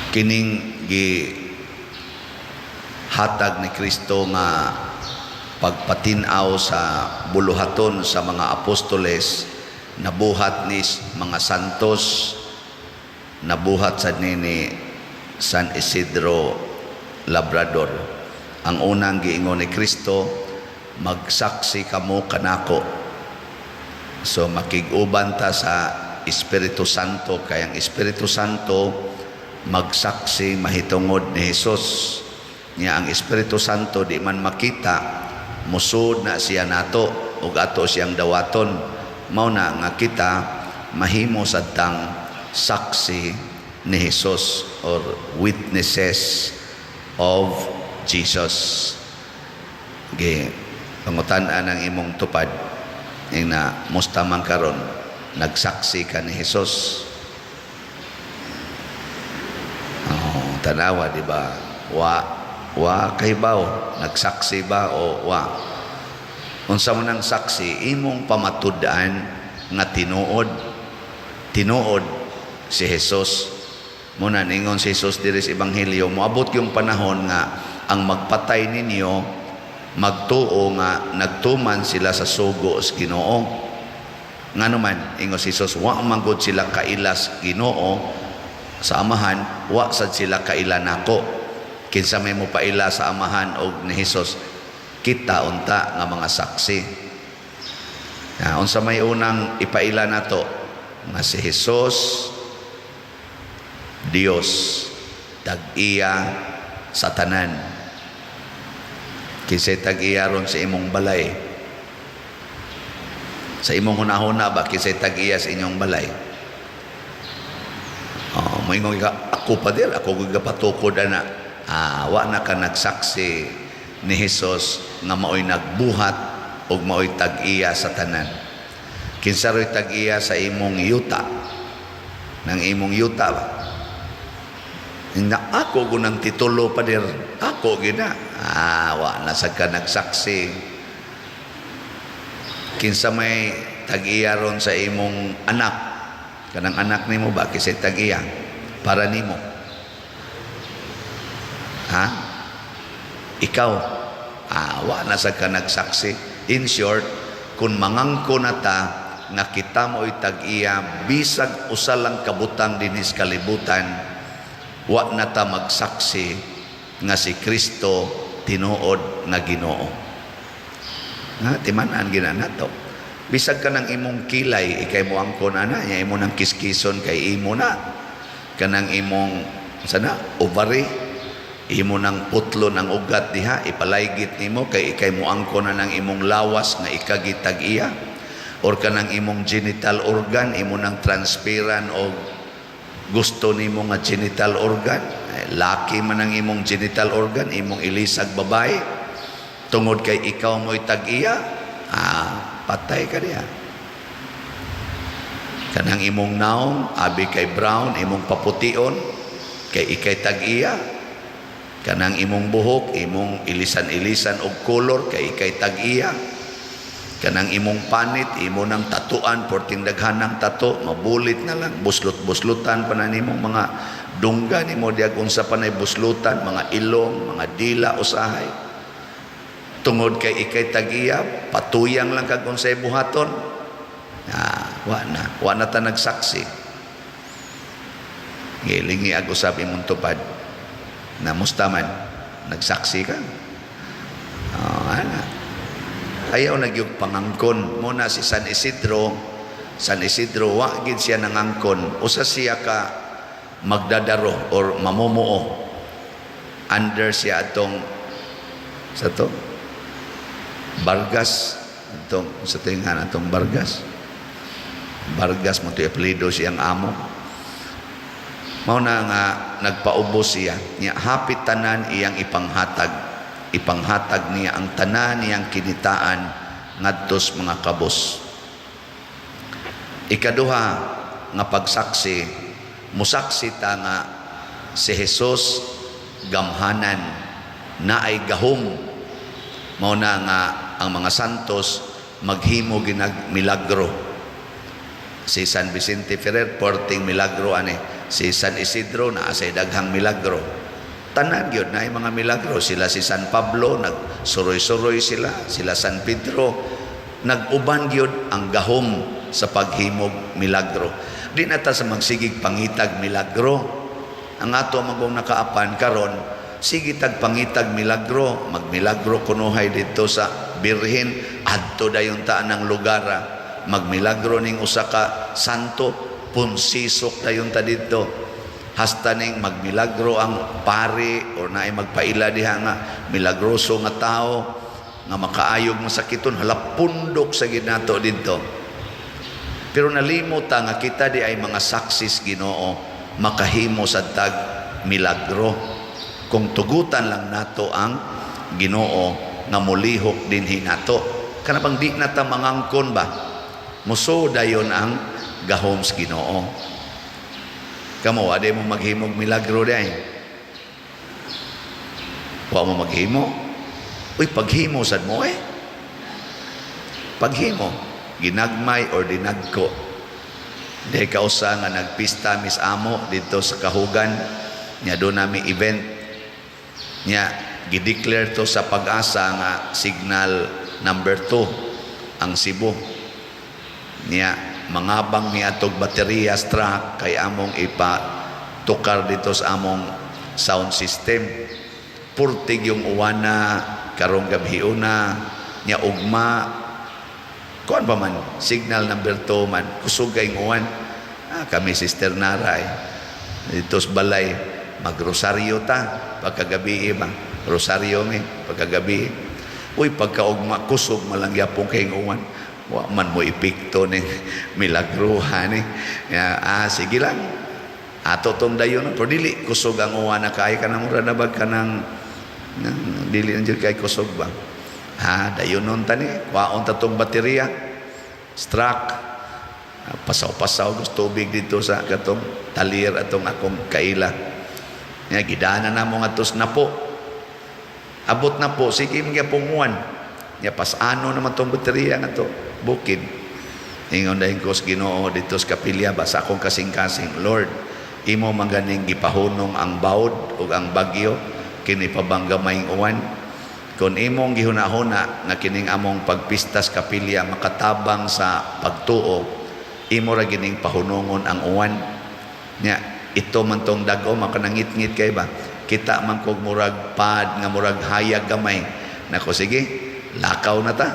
Kining gi hatag ni Kristo nga pagpatin-aw sa buluhaton sa mga apostoles, nabuhat ni mga santos, nabuhat sa ni San Isidro Labrador. Ang unang giingon ni Kristo, "Magsaksi kamo kanako." So makig-uban ta sa Espiritu Santo kay ang Espiritu Santo magsaksi mahitungod ni Jesus. Nya ang Espiritu Santo di man makita, musod na siya nato ug ato siyang dawaton. Mao na nga kita mahimo sad tang saksi ni Jesus or witnesses of Jesus. Ge pangutan-an ang imong tupad ing na, "Musta man karon? Nagsaksi ka ni Jesus?" Oh, tanawa, di ba? Wa wa kahibaw nagsaksi ba o wa. Unsa man ang saksi? Imong pamatud-an nga tinuod tinuod si Jesus. Muna ningon si Jesus diri sa ebanghelyo, moabot yung panahon nga ang magpatay ninyo magtuo nga nagtuman sila sa sugo sa Ginoo. Ngano man, ingon si Jesus, wa man gud sila kaila sa Ginoo, sa Amahan, wa sad sila kaila nako. Kinsa may mopaila sa Amahan og ni Jesus? Kita unta nga mga saksi. Na unsa may unang ipaila nato? Nga si Jesus Dios, tag-iya sa tanan. Kinsay tag-iya ron sa imong balay? Sa imong hunahuna ba, kinsay tag-iya sa inyong balay? Oh, moingon ka, "Ako pa dir, ako gyud gapatukod ana." Ah, wa na ka nagsaksi ni Jesus nga maoy nagbuhat ug maoy tag-iya sa tanan. Kinsa ro'y tag-iya sa imong yuta? Nang imong yuta ba? Na ako gunang titulo, pader. Ako gina. Ah, wa na sad ka nagsaksi. Kinsa may tag-iya ron sa imong anak? Kanang anak nimo ba, kinsay tag-iya? Para nimo. Ha? Ikaw. Ah, wa na sad ka nagsaksi. In short, kung mangangko na ta nga kita mo'y tag-iya bisag usa lang kabutang dinhi sa kalibutan, wa na ta magsaksi nga si Kristo tinuod nga Ginoo. Nga timan-an gina nato. Bisag ka ng imong kilay, ikay mo angkon ana, nya imo nang kiskison kay imo na. Kanang imong sana ovary, imo nang putlo ng ugat diha, ipalaygit nimo kay ikay mo angkon na ng imong lawas nga ikagitag iya, or kanang imong genital organ, imo nang transferan og gusto nimo nga genital organ. Eh, laki man ang imong genital organ, imong ilisag babae tungod kay ikaw mo'y tag-iya. Ah, patay ka diha. Kanang imong naong abi kay brown, imong papution kay ikay tag-iya. Kanang imong buhok, imong ilisan-ilisan og color kay ikay tag-iya. Kanang imong panit, imo nang tatuan, porting daghanang tato, mabulit na lang, buslot-buslutan pa na nimong mga dungga nimo diag, unsa pa nay buslutan, mga ilong, mga dila usahay. Tungod kay ikay tag-iya, patuyang lang kag unsay buhaton. Ah, wa na, wa na ta nagsaksi. Gilingi ag usab imong tupad. Na musta man, nagsaksi ka? Oh, ana. Ayaw nagyug pangangkon. Muna si San Isidro, San Isidro wa gid siya nangangkon. Usa siya ka magdadaro or mamumuo. Under siya atong sa to Vargas, atong sa tingan atong Vargas. Vargas mo to apelyido siyang amo. Mao na nga nagpaubos siya. Niya hapit tanan iyang ipanghatag. Ipanghatag niya ang tanan niyang kinitaan ngadto sa mga kabos. Ikaduha nga pagsaksi, musaksi ta nga si Jesus gamhanan, naay gahom. Mao na nga ang mga santos maghimo ginag milagro. Si San Vicente Ferrer, porting milagro ani. Si San Isidro naa say daghang milagro. Tanan gyud naay mga milagro. Sila si San Pablo, nagsuroy-suroy sila. Sila San Pedro, nag-uban gyud ang gahom sa paghimog milagro. Di na ta sa magsigig pangitag milagro. Ang ato magong nakaapan karon, sige tag pangitag milagro, magmilagro kunuhay didto sa Birhen, adto dayon ta ng lugar. Magmilagro ning usa ka santo, punsisok dayon ta didto. Hasta ning magmilagro ang pari or naay magpaila diha nga milagroso nga tao nga makaayog masakiton, hala, pundok sa ginato didto. Pero nalimot ta nga kita di ay mga saksis Ginoo, makahimo sa tag milagro kung tugutan lang nato ang Ginoo nga molihok dinhi nato. Kana bang di na ta mangangkon ba, muso dayon ang gahom sa Ginoo. Kamo, ade mo maghimog milagro day? Wa mo maghimo? Uy, paghimo sad mo eh. Paghimo, ginagmay or dinagko. Di kausa nga nagpista mis amo dito sa Kahugan nya, do nami event nya, gideclare to sa PAGASA nga signal number 2 ang Cebu. Nya mangabang mi atog baterya truck kay among ipa tukar dito sa among sound system. Purtig yung uwana karong gabhiuna nya, ugma kuan pa man, signal number 2 man, kusog kay uwan. Ah, kami Sister Naray dito sa balay, magrosaryo ta pagkagabi ba, rosaryo mi pagkagabi. Uy, pagkaugma, kusog malang gyapon kay uwan. Wa man mo epekto ning milagruhan ni. Ya, ah, sige lang, ato tong dayon, pero dili kusog ang uwan na kay kanang mura na bag kanang dili na jud kay kusog ba. Ha, dayon nun tani, kwaon ta tong baterya struck. Pasaw-pasaw gusto tubig dito sa katong talir atong akong kaila nya, gidana na mo ngadto sa Napo. Abot na po, sige, mga uwan nya, pasano naman tong baterya nga to bukid. Ingon dayon ko sa Ginoo dito sa kapilya ba, sa akong kasing-kasing, "Lord, imo man ganing gipahunong ang bawd ug ang bagyo, kini pa bang gamayng uwan? Kung imong gihuna-huna nga kining among pagpistas kapilya makatabang sa pagtuo, imo ra gining pahunongon ang uwan." Nya ito man tong dag-o, makanangit-ngit kay ba, kita man kog murag pad nga murag hayag gamay nako. Sige, lakaw na ta,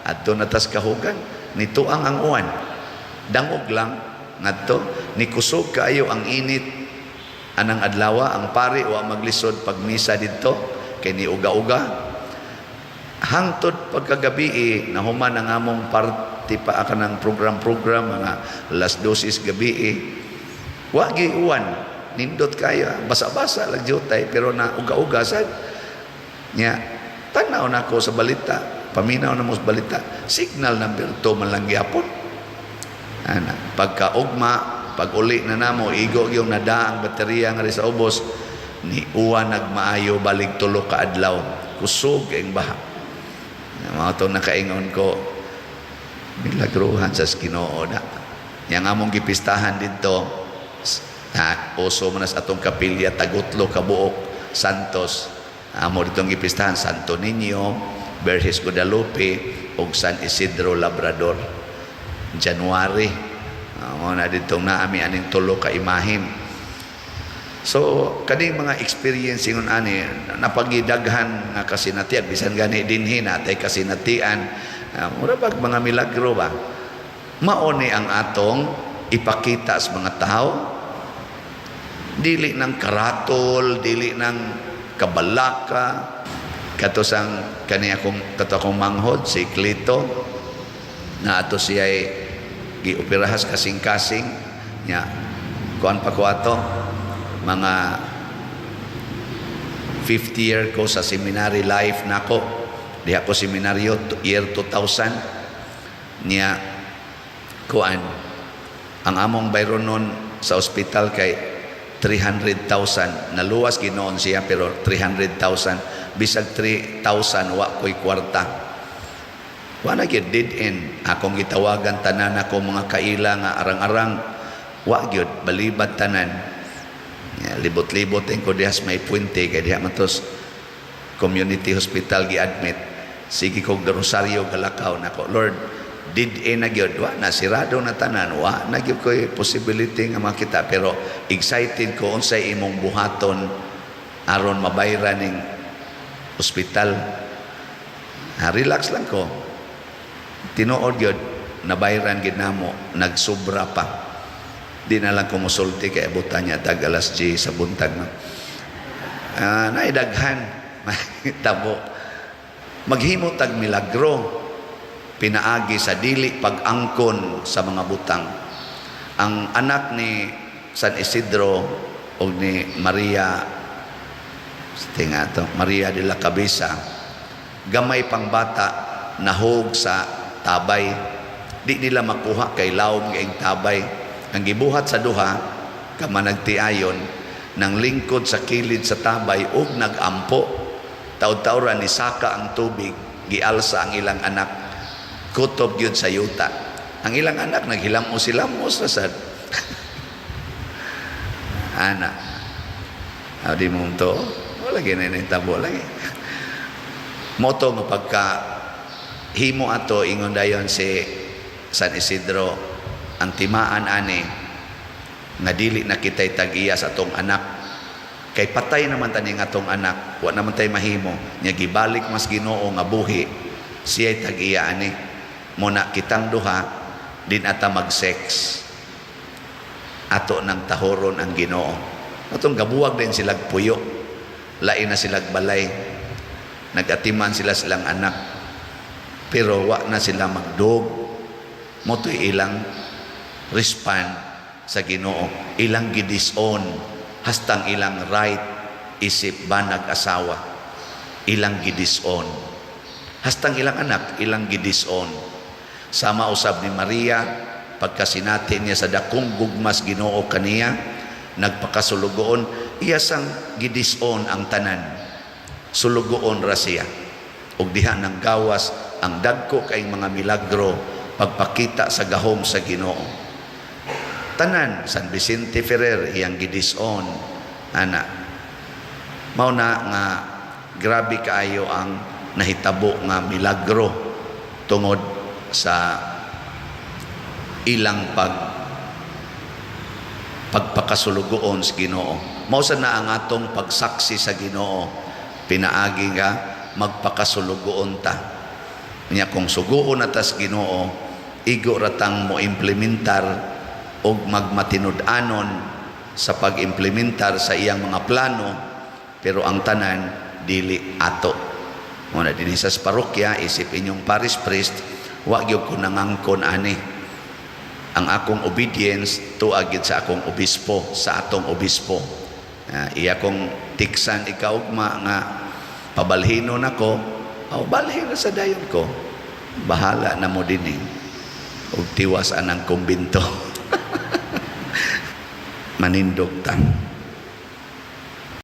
adto na tas Kahugan. Nituang ang uwan, dangog lang ngadto ni kusog kaayo ang init anang adlawa. Ang pari wa maglisod pagmisa didto kay ni uga-uga. Hangtod pagkagabi eh, nahuman ang among party pa ka ng program-program, mga alas 12 gabi eh. Wa gyud uwan, nindot kayo, basa-basa lang jutay, pero na uga-uga sad nya. Tanaw na ako sa balita, paminaw na mo sa balita, signal number 2 man lang gyapon ana. Pagkaugma, pag uli na namo, igo yung nada ang baterya nga sa ubos. Ni uwan nagmaayo balik 3 ka adlaw, kusog ang baha. Mga to nakaingon ko, milagruhan sa Ginoo na. Yang among gipistahan didto na uso man sa atong kapilya, tagutlo kabuok santos amo ditong gipistahan: Santo Niño, Virgen Guadalupe ug San Isidro Labrador. January mo na ditong naami aning tulo ka imahin. So kaning mga experience ingon ani, napagidaghan nga kasinatian, bisan gani dinhi natay kasinatian, mura bag mga milagro ba. Mao ni ang atong ipakita sa mga tao, dili ng karatol, dili ng kabalaka. Kato sang kani akong, kato akong manghod si Clito na ato siya ay gioperahan kasing-kasing nya. Kuan pa ko ato, mga 50 year ko sa seminary life nako. Diha ko seminaryo year 2000 niya. Kuan ang among bayron nun sa ospital kay 300,000. Naluwas ginoon siya, pero 300,000. Bisag 3,000, wa ko'y kwarta, wa na gyud, dead end. Akong gitawagan tanan ako mga kaila nga arang-arang, wa gyud, balibad tanan. Libot-libot ko diha sa may puente kay diha man tos community hospital gi-admit. Sige kog rosaryo, galakaw nako, "Lord, did e na gyud, wa na, sirado na tanan, wa na gyud koy possibility nga makita, pero excited ko unsay imong buhaton aron mabayran ning ospital." Ha, relax lang ko. Tinuod gyud, nabayran gid namo, nagsubra pa. Di na lang ko musulti kay abutan niya tag alas 10 sa buntag, no. Ah, naidaghan tabo maghimo tag milagro pinaagi sa dili pag-angkon sa mga butang. Ang anak ni San Isidro o ni Maria, tinga to, Maria de la Cabeza, gamay pang bata nahog sa tabay. Di nila makuha kay lawom kaayong tabay. Ang gibuhat sa duha ka managtiayon, nang lingkod sa kilid sa tabay ug nagampo. Taud-tauran ni saka ang tubig, gialsa ang ilang anak, kutob gyud sa yuta. Ang ilang anak naghilamos hilamos ra sad ana. Ah, di mo to, wala gina tabo lagi moto nga pagka himo ato. Ingon dayon si San Isidro, ang timaan ani nga dili na kita'y tag-iya sa atong anak kay patay naman tani nga atong anak, wa naman tay mahimo nya, gibalik mas Ginoo nga buhi, siya'y tag-iya ani mo na. Kitang duha din ata mag-sex, ato nang tahoron ang Ginoo. Atong gabuwag din silag puyo, lain na silag balay, nagatiman sila silang anak, pero wa na sila magdog. Moto'y ilang respond sa Ginoo, ilang gidisown hastang ilang right isip banag asawa, ilang gidisown hastang ilang anak, ilang gidisown. Sama usab ni Maria, pagkasinati niya sa dakong gugmas Ginoo kaniya, nagpakasulugoon, iya sang gidisown ang tanan, sulugoon ra siya. Ug diha nang gawas ang dagko kay mga milagro, pagpakita sa gahom sa Ginoo. Tanan, San Vicente Ferrer, iyang gidisown ana. Mao na nga grabe kaayo ang nahitabo nga milagro tungod sa ilang pagpakasulugoon sa Ginoo. Mao sa na ang atong pagsaksi sa Ginoo pinaagi nga magpakasulugoon ta. Nya kung suguon na ta sa Ginoo, igo ratang mo implementar og magmatinud-anon sa pag-implementar sa iyang mga plano, pero ang tanan dili ato. Muna dinhi sa parokya, isip inyong parish priest, wa gyud ko nangangkon ani. Ang akong obedience tuag gyud sa akong obispo, sa atong obispo. Iya kong tiksan ikaugma nga pabalhino nako, aw balhin na sa dayon ko. Bahala na mo dinhi. Ug tiwas anang kumbinto. Manindog ta.